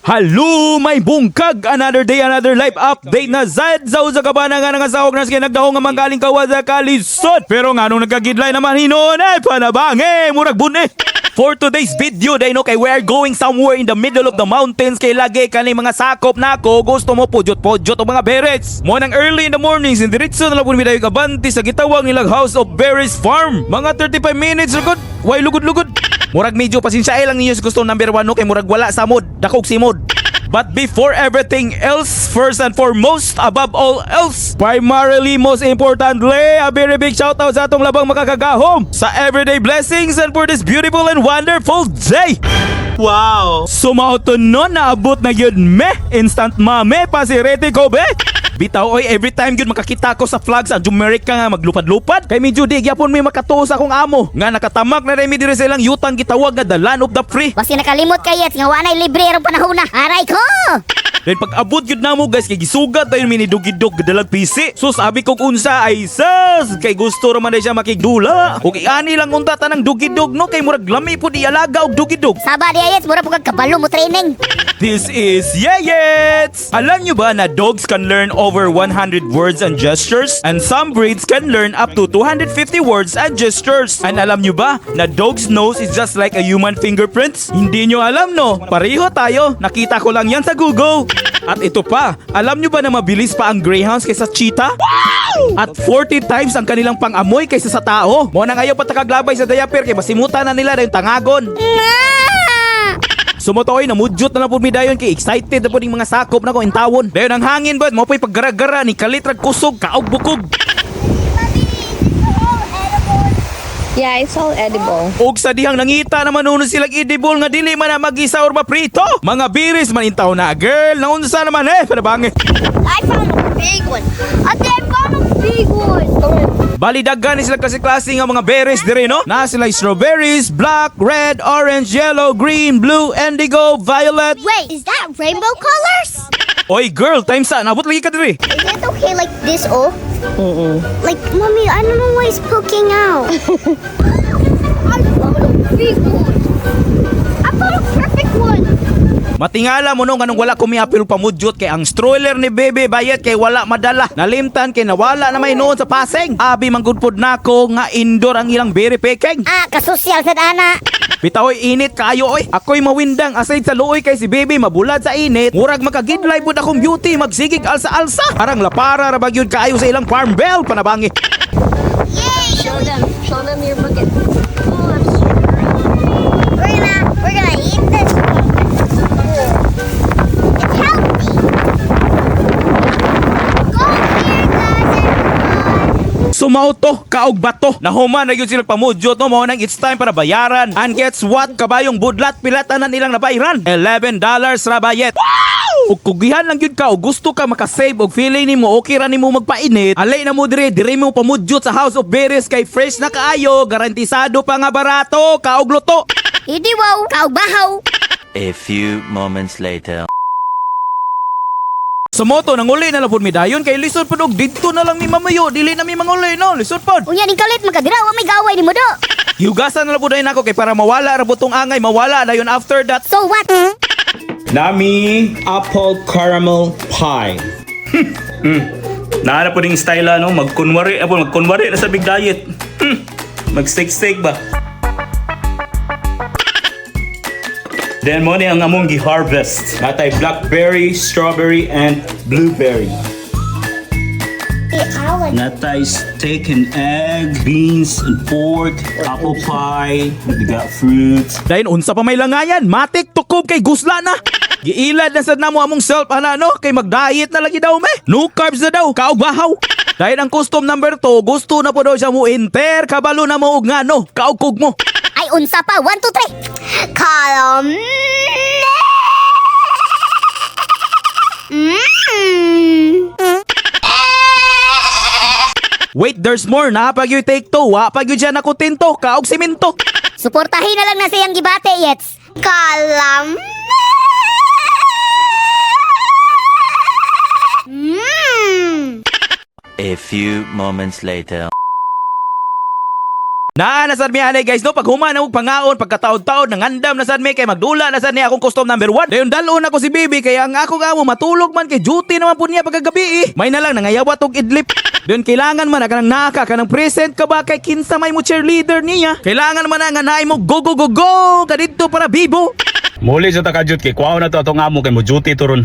Hello, may bungkag! Another day, another life update na sad sa usa ka bana nga nangasawag na sige nagdahong nga manggaling kawa sa kalisod. Pero nga nung nagkagidlay naman hinuon eh, panabangi, murag bune. For today's video, day no, kay we are going somewhere in the middle of the mountains kay lagi kani mga sakop nako gusto mo pudyot-pudyot og mga berries. Mo nang early in the mornings, indiretso na lang po mi dayon abante sa gitawag nilang House of Berries Farm. Mga 35 minutes lugod, way lugod-lugod. Murag medyo pasensya lang ninyo sa gusto number 1 no, kay murag wala sa mod, dakog si mod. But before everything else, first and foremost, above all else, primarily most importantly, a very big shout out sa atong labang makakagahom sa everyday blessings and for this beautiful and wonderful day. Wow! So mao to no, naabot na yun me, instant mame, pasirete ko be. Bitaw oy, every time yun makakita ko sa flag sa America nga maglupad-lupad. Kay medyo di gyapon may makatuo sa akong amo. Nga nakatamak na rin mi diri sa ilang yutang gitawag nga the land of the free. Basta nakalimot kay Yets nga wanay libre arong panahon na. Aray ko! Then pag abot yun namo guys, kay gisugat tayo mi ni dugidog dalag PC. So sabi kog unsa ay sus kay gusto ra man day siya makigdula. Ug iani lang unta tanang dugidog no, kay murag lami pud ialaga og dugidog. Saba di Yets, mura po kag kabalo mo training. This is Yeyets! Alam nyo ba na dogs can learn over 100 words and gestures? And some breeds can learn up to 250 words and gestures. And alam nyo ba na dog's nose is just like a human fingerprints? Hindi nyo alam no? Pareho tayo. Nakita ko lang yan sa Google. At ito pa, alam nyo ba na mabilis pa ang greyhounds kaysa cheetah? At 40 times ang kanilang pangamoy kaysa sa tao. Mo nang ayaw patakaglabay sa diaper kay masimutan na nila na yung tangagon. So mao to oy, namudyot na lang po mi dayon kay excited na po ning mga sakop na ko intawon. Dayon ang hangin ba, mo po'y paggaragara ni kalitrag kusog kaog bukog. Yeah, it's all edible. Og sa dihang nangita naman uno silang edible nga dili man na magisa or maprito. Mga berries man intaw na girl, naunsa naman eh, panabangi. I found a big one. I found a big one. Bali daghan ni sila kasi klase nga mga berries dire no. Na sila strawberries, black, red, orange, yellow, green, blue, indigo, violet. Wait, is that rainbow colors? Oy girl, time sa nabot lagi ka dire. Is it okay like this, oh? Like, Mommy, I don't know why it's poking out. I found a big one. I found a perfect one. Matingala mo no nganong wala ko miapil pamudyot kay ang stroller ni Bebe bayet kay wala madala. Nalimtan kay nawala na may noon sa paseng. Abi manggudpod nako nga indoor ang ilang berry picking. Ah, kasosyal sad ana. Bitaw oy, init kaayo oy. Ako'y mawindang aside sa luoy kay si Bebe mabulad sa init. Murag makagidlay pud akong beauty magsigig alsa-alsa. Parang lapara ra ba gyud kaayo sa ilang farm bell panabangi. Yay! Show them. Show them your bucket. Oh, I'm We're gonna eat this one. It's healthy. Go here, guys, everyone. So mao to, kaog bato. Nahuman na gyud sila pamudyot no, mao nang it's time para bayaran. And guess what? Kabayong budlat pilatan na nilang nabayaran. $11 ra bayet. Ug kugihan lang gyud ka og gusto ka makasave og feeling nimo okay ra nimo magpainit. Alay na mo dire, dire mo pamudyot sa House of Berries kay fresh na kaayo, garantisado pa nga barato, kaog luto. Hindi wow, kaog bahaw. A few moments later. Sa mao to nanguli na lang pud mi dayon kay lisod pud og didto na lang mi mamayo, dili na mi manguli no, lisod pod. Unya ning kalit makadira wa may gaway nimo do. Hiugasan na lang pud dayon ako kay para mawala ra butong angay, mawala dayon after that. So what? Nami apple caramel pie. Naana po ding style ano, magkunwari, po, magkunwari na sa big diet. Mag steak steak ba? Then mo ni ang among gi-harvest. Natay blackberry, strawberry, and blueberry. Natay steak and egg, beans and pork, apple pie, we got fruits. Dayon unsa pa may langayan, matik tukob kay gusla na. Giilad na sad namo among self ana no, kay mag-diet na lagi daw me. No carbs na daw, kaog bahaw. Dahil ang custom number 2, gusto na po daw siya mo enter, kabalo na mo og ngano, kaog kog mo. Ay unsa pa? 1 2 3. Column. Wait, there's more. Naa pa gyud take two. Wa pa gyud siya nakontento, kaog simento. Suportahin na lang na siyang gibate, Yets. Column. A few moments later. Naa na sad mi anay, guys, no, pag human og pangaon, pagkataod-taod nangandam na sad mi kay magdula na sad ni akong custom number 1. Dayon dal-on ako si Bibi kay ang akong amo matulog man kay duty naman pud niya pagkagabi eh. May na lang nangayawat og idlip. Dayon kailangan man na kanang naka kanang present ka ba kay kinsa may mo cheerleader niya. Kailangan man na nga naay mo go go go go kadidto para bibo. Muli sa takajut kay kuwaon na to atong amo kay mo duty to ron.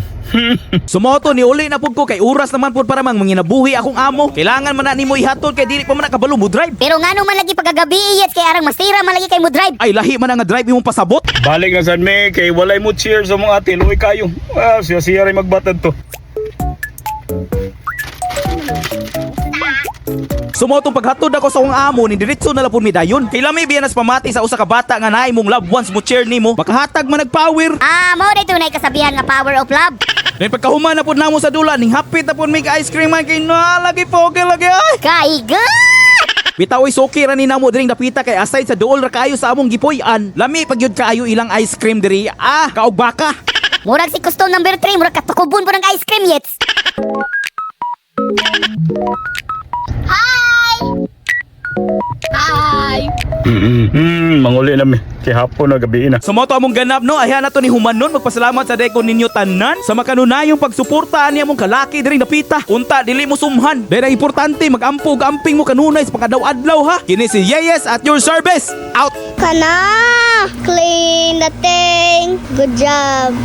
Sumoto ni uli na pud ko kay oras naman pud para mang manginabuhi akong amo. Kailangan man na nimo ihatod kay dili pa man na kabalo mo drive. Pero ngano man lagi pagkagabi, Yets, kay arang masira man lagi kay mo drive. Ay, lahi man na nga drive imong pasabot. Balik na sad me kay walay mo cheer sa mga ate, luoy kayo. Ah, siya siya rin magbatad to. Sumotong paghatod ako sa akong amo ni diretso na lapon mi dayon. Kay lami biya nas pamati sa usa ka bata nga naay mong loved ones mo cheer nimo. Makahatag man nag-power. Ah, mao day tunay kasabihan nga power of love. Then pagkahuman na pud namo sa dula ning hapit na pud mig ice cream man kay na lagi pogi lagi ay. Kaiga! Bitaw oy, suki ra ni namo diring dapita kay aside sa duol ra kaayo sa among gipuy-an. Lami pag gyud kaayo ilang ice cream diri. Ah, kaog baka. Murag si custom number 3, murag katukubon po ng ice cream, Yets. Hi! Hi. Manguli na mi. Kay hapon na gabi na. Sa moto among ganap no, ayan na to ni Humanon, magpasalamat sa deko ninyo tanan sa makanunayong pagsuporta ani among kalaki diring dapita. Unta dili mo sumhan. Dahil ang importante magampo amping mo kanunay sa pangadaw-adlaw ha. Kini si Yeyes at your service. Out. Kana! Clean the thing. Good job.